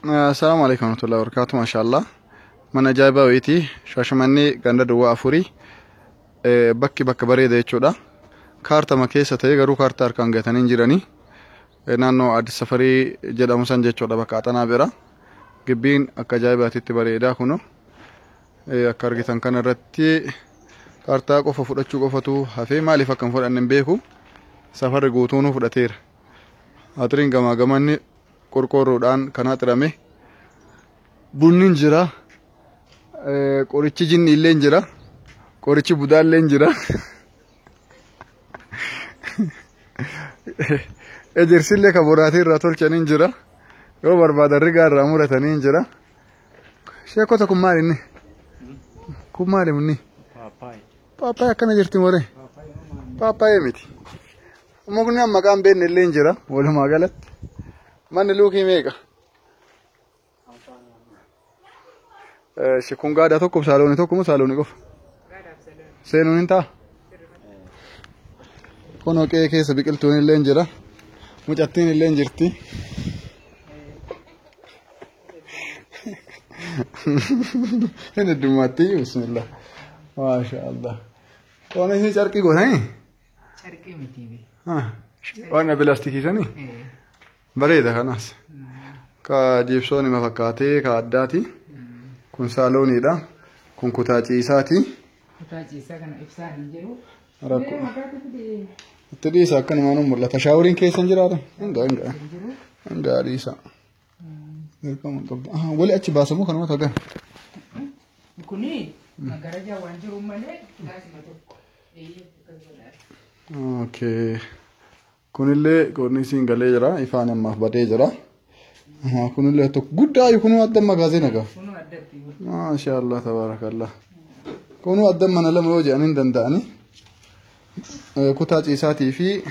Assalaamu alaikum warahmatullahi wabarakatuh. Mashallah. Mana ajaa'ibaa wayiiti. Shaashamannee ganda duwwaa afurii. Bakki bakka bareeda jechuudha. Kaartama keessa ta'ee garuu kaartaa harkaan gatanii hin jiranii. Naannoo Addis Safarii jedhamu san jechuudha bakka Axanaa bira. Gibbiin akka ajaa'ibaatitti bareedaa kunu. Akka argitan kana irratti kaartaa qofa fudhachuu qofatu hafee maaliif akka hin fudhanne hin beeku. Safarri guutuunuu fudhateera. Axiriin gamaa gamanni qorqoorroodhaan kan haxirame. Bunni hin jira. Qorichi jinni illee hin jira. Qorichi budaa illee hin jira. Ejersi illee kan boraatii irraa tolchan hin jira. Yoo barbaadan rigaa irraa muratanii hin jira. Sheekota kun maali inni? Kun maali inni? Paappaayyaa akkana jirti moree? Paappaayyaa miti. Mukni amma maqaan beekne illee hin jira walumaa galatti. Manni luukii meeqa? Kun gaadaa tokko saaloonii tokko moo saaloonii qofa? Seenuun hin ta'a? Kunoo qe'ee keessa biqiltuun illee hin jira. Mucattiin illee hin jirti. Hin heddummaatti bismillah. Maasha Allah. Waan isin carqii gootanii? Carqii miti be. Waan pilaastikii sanii? Bareeda kanaas. Ka jiibsoon ima fakkaatee ka addaati. Kun saalooniidha. Kun kutaa ciisaati. Kutaa ciisaa kana ibsaan hin jiru. Rakkoo. Itti dhiisa akkanumaan mul'ata. Shaaworiin keessa hin jiraata? Hingaa hingaa. Hingaa dhiisa. Dirqama qabda. Wali achi baasamu kanuma tagan. Kuni magarajaa waan jiru malee gaasima tokko. Okay. Kunillee qornisiin galee jira. Ifaan ammaaf badee jira. Kunillee tokko guddaa kunuu adda magaazina gaa. Kunuu addatti. Maasha Allah tabaarakallah. Kunuu adda mana lama yoo jedhan hin danda'ani. Kutaa ciisaatii fi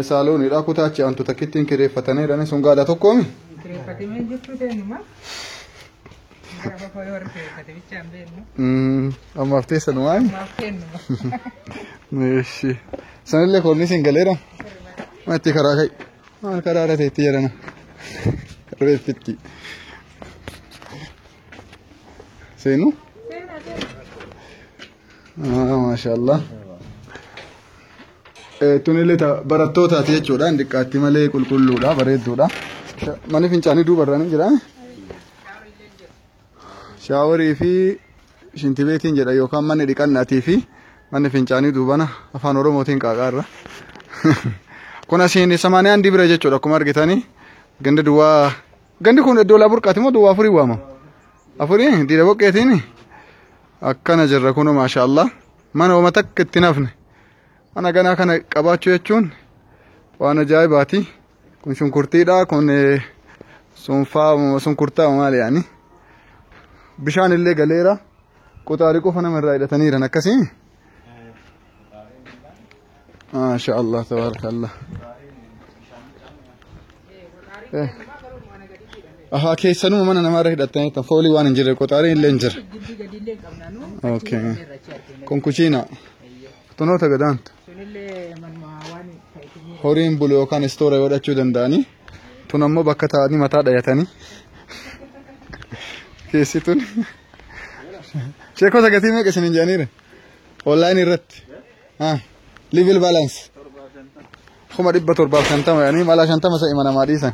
saalooniidha. Kutaa achi aantu takkittiin kireeffataniidha. Sun gaadha tokkoomi. Kireeffatamee jirtu teenuma. Gara qofa yoo warri kireeffate bichaa hin beeknu. Ammaaf teessan waami. Ammaaf kennuma. Eeshi. Sanillee kornisiin galeera. Matti karaa ka'i. Maal karaa irra teetti jedhana. Reeffitti. Seenu? Maashaallah. Tunillee barattootaati jechuudha. Xiqqaatti malee qulqulluudha bareedduudha. Manni fincaanii duuba irraan hin jiraa? Shaaworii fi shintibeetiin jedha yookaan manni dhiqannaatii fi manni fincaanii duubana afaan Oromootiin qaaqaarra. Kun asiin samaaniyaan dibira jechuudha akkuma argitanii. Ganda duwwaa gandi kun iddoo laa burqaati moo duwwaa afurii waamama? Afurii diida boqqeetiin akkana jirra kunoo maashaallah. Mana homa takka itti nafne. Mana ganaa kana qabaachuu jechuun waan ajaa'ibaati. Kun shunkurtiidha kun sunfaa sunkurtaa maali yaani. Bishaan illee galeera. Qoxaarii qofa nama irraa hidhataniiran akkasii. Maasha Allah tabaarakallah. Ahaa keessanuma mana namaarra hidhatanii foolii waan hin jirre qoxaariin illee hin jira. Gibbii gadi illee hin qabna nu. Okay. Kun kuchiina. Tonoota gadaantu. Sunillee manuma waan ta'eef. Horiin bulu yookaan istoora godhachuu danda'anii. Tun ammoo bakka taa'anii mataa dhayatanii. Keessi tun. Sheekota gatii meeqa isiniin jedhaniire? Onlaayinii irratti. Level balance. 750,000 yaani mala 50 sa'i mana namaa dhiisan.